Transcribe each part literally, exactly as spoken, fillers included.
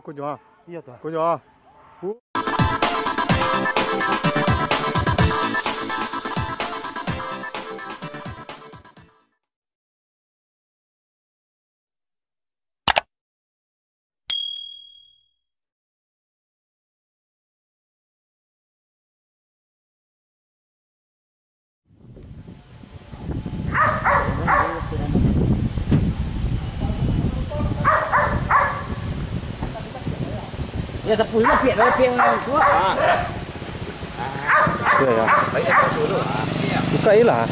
Konyo ah. Iyo tu. Konyo ah. Ya, sepuluh piak, piak tu. Iyo, yo. Buka je lah.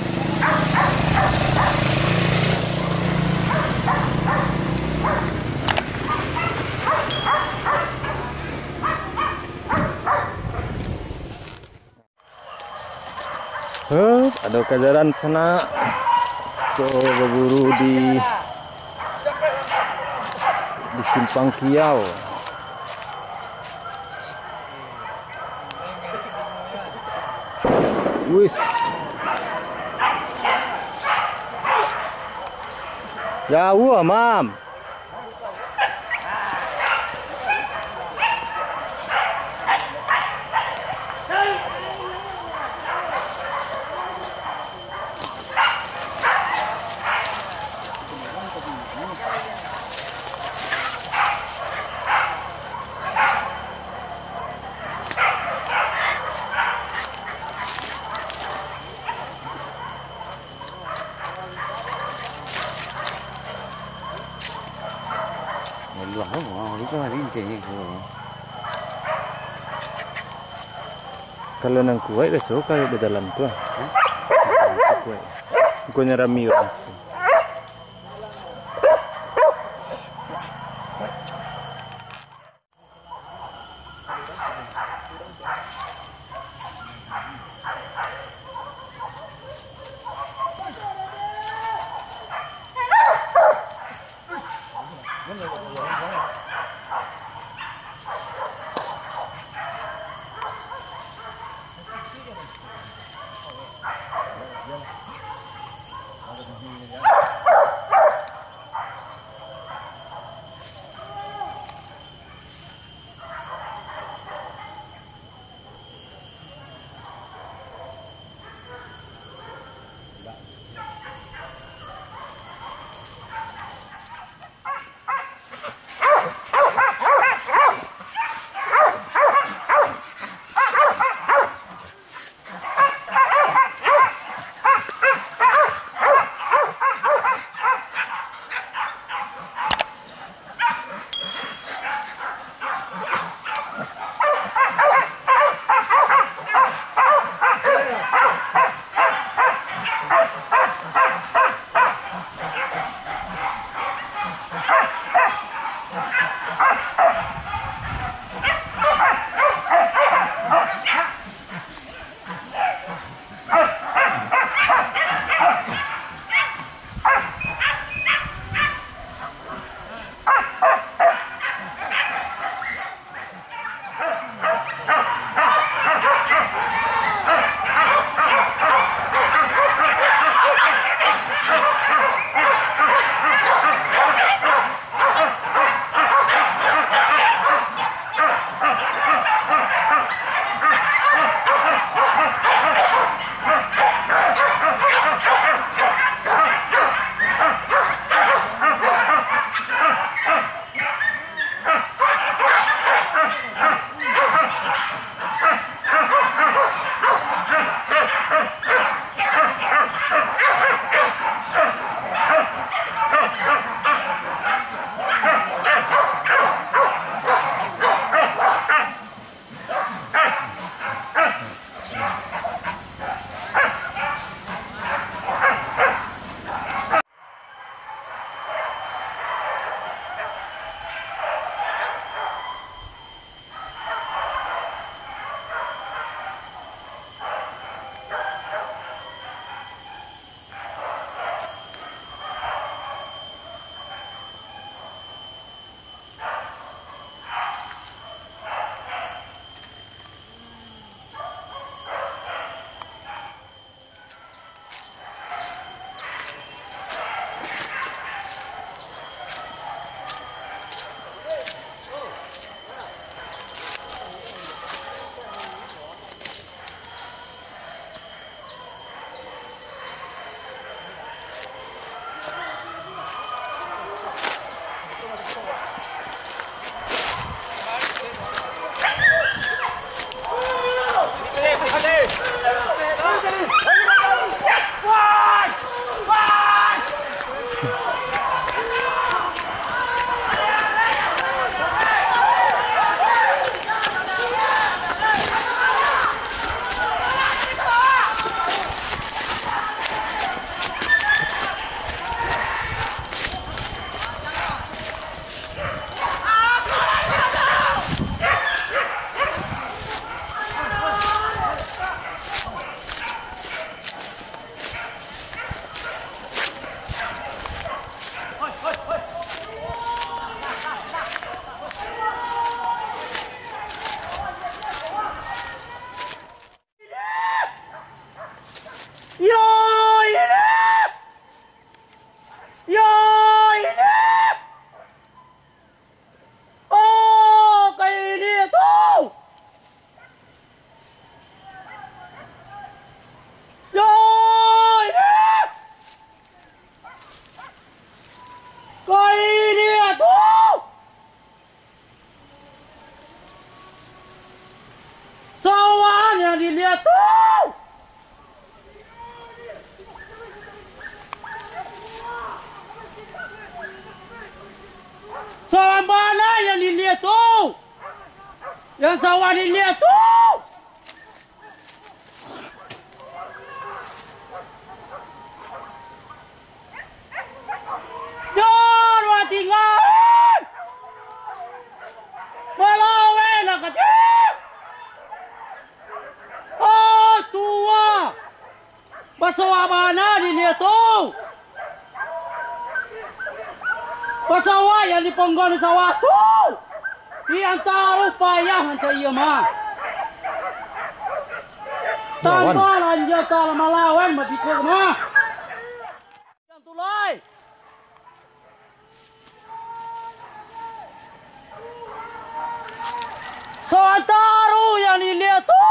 Hup, ado ka jalan sanak. So, baburu di, di Simpang Kiau. Wis. Jauah, Mam. Kalau nan kuaik, biaso kalau di dalam tu, ah. Hah? Kuaik. Bukannya rami urang situ. Yang sawah diliek tu! Jan watingga! Malawai lah katiak! Oh, tuo! Basawah bana diliek tu! Basawah yang di ponggo di sawah tu! Yang taruh payah mancari mah! Lawan. Tambah lanjut lah malawan babikuk mah! Yang tu lai! Sawah taruh yang diliek tu!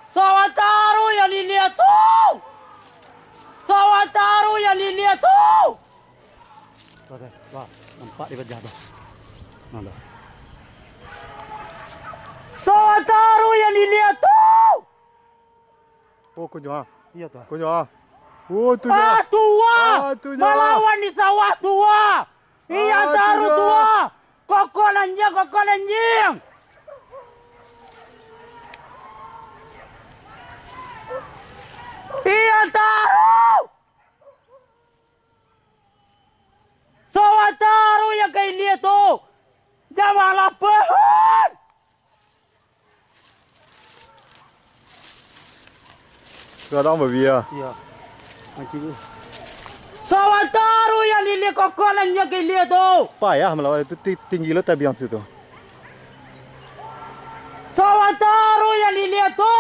Sawah taruh yang diliek tu! Sawah taruh yang diliek tu! Tuh, tuh, tuh, nampak di bajah tu. Nah, tuh. Sawah taruh yang diliek tu! Oh, kunyo ah. Iyo, tuh. Kunyo ah. Oh, tu nyo. Ah, tuo! Ah, tu nyo. Malawan di sawah tuo! Iyo, ah, taruh tuo! Kokol anjiang, kokol anjiang! Iyo, taruh! Sawah taruh yang ka ilia tu! Jan malapehan! Kadang babia. Iyo. Mancik tu. Sawah taruh yang diliek kokol anjiang ka ilia tu! Payah malawan itu, ti-, tinggi lo tabiang situ. Sawah taruh yang diliek tu!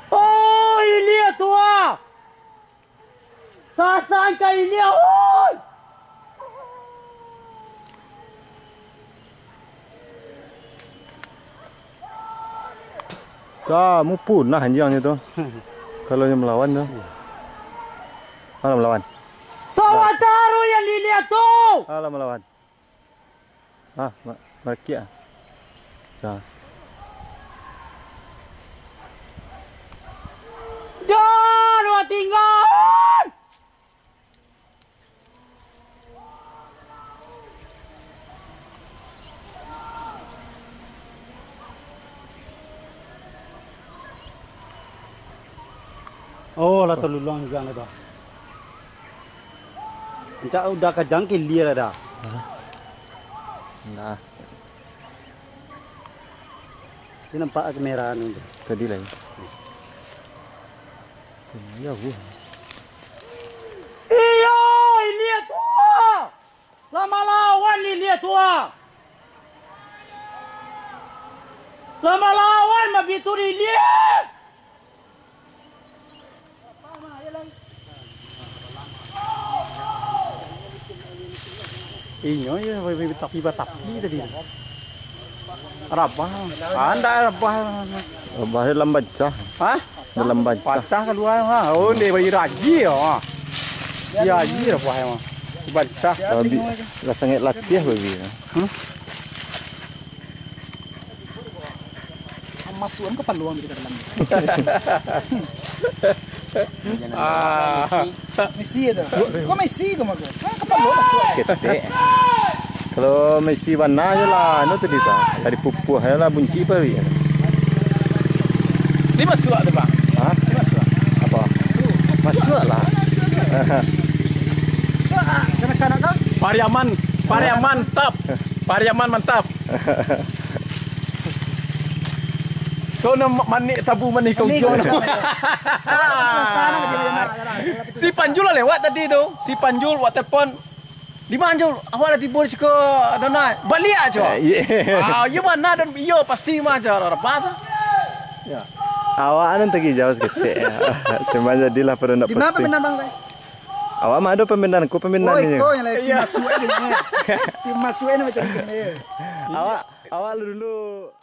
Oh, ilia tuo! Sasan ka ilia, oi! Kamu punah anjiang tu. Kalau yang melawan tu. Alah melawan. Sawah taruh yang diliek tu! Alah melawan. Ah, ma-, marakiak ah. Nah. Jan, wah tinggal! Oh, lah taluluang juga lah tu. Rancak udah ka jangkau ilia lah dah. Nah. Dia nampak kamera anu tu. Tadi lah, ya. Ya, wah. Iyo, ilia tuo! Lah malawan ilia tuo! Lah malawan babitu ilia! Inyo yo, tapi batapi tadi. Rabah. Ah, ndak rabah. Rabah dalam bancah. Hah? Dalam bancah. Pacah kalua, ha. Oh, ndeh bagi raji yo, ha. Iya, iya, rabah emang. Bancah. Lah sangaik latiah bagi. Hmm? Masuakan ka paluang di dalam. Ah. Messi itu. Kok Messi kau mah kau? Kan ka paluang masuak. Ketek. Kalau Messi bana je lah, anu tadi tu. Tadi pupuh je lah, buncik pari. Ni masuak tu, Bang. Ha? Ni masuak. Apa? Masuak lah. Kanak-kanak kau? Pariaman, Pariaman mantap. Pariaman mantap. Kau nak ma-, manik tabu manih kau ujung. Si Panjul lah lewat tadi tu. Si Panjul buat telepon. "Di ma, Jul? Awak lah tibo di siko, Dona." "Baliak, Cok." Eh, iya. Ah, iyo bana dan iyo pasti mah aja rabah tu. Ya. Awak anu tadi jauh saketek. Cuma jadilah pado ndak posting. Di ma pamenan, Bang, tadi? Awak mah ado pamenan, ko pamenan. Oh, iko yang lagi masuak ni. Tim masuak ni macam ni. Awak, awak lu dulu.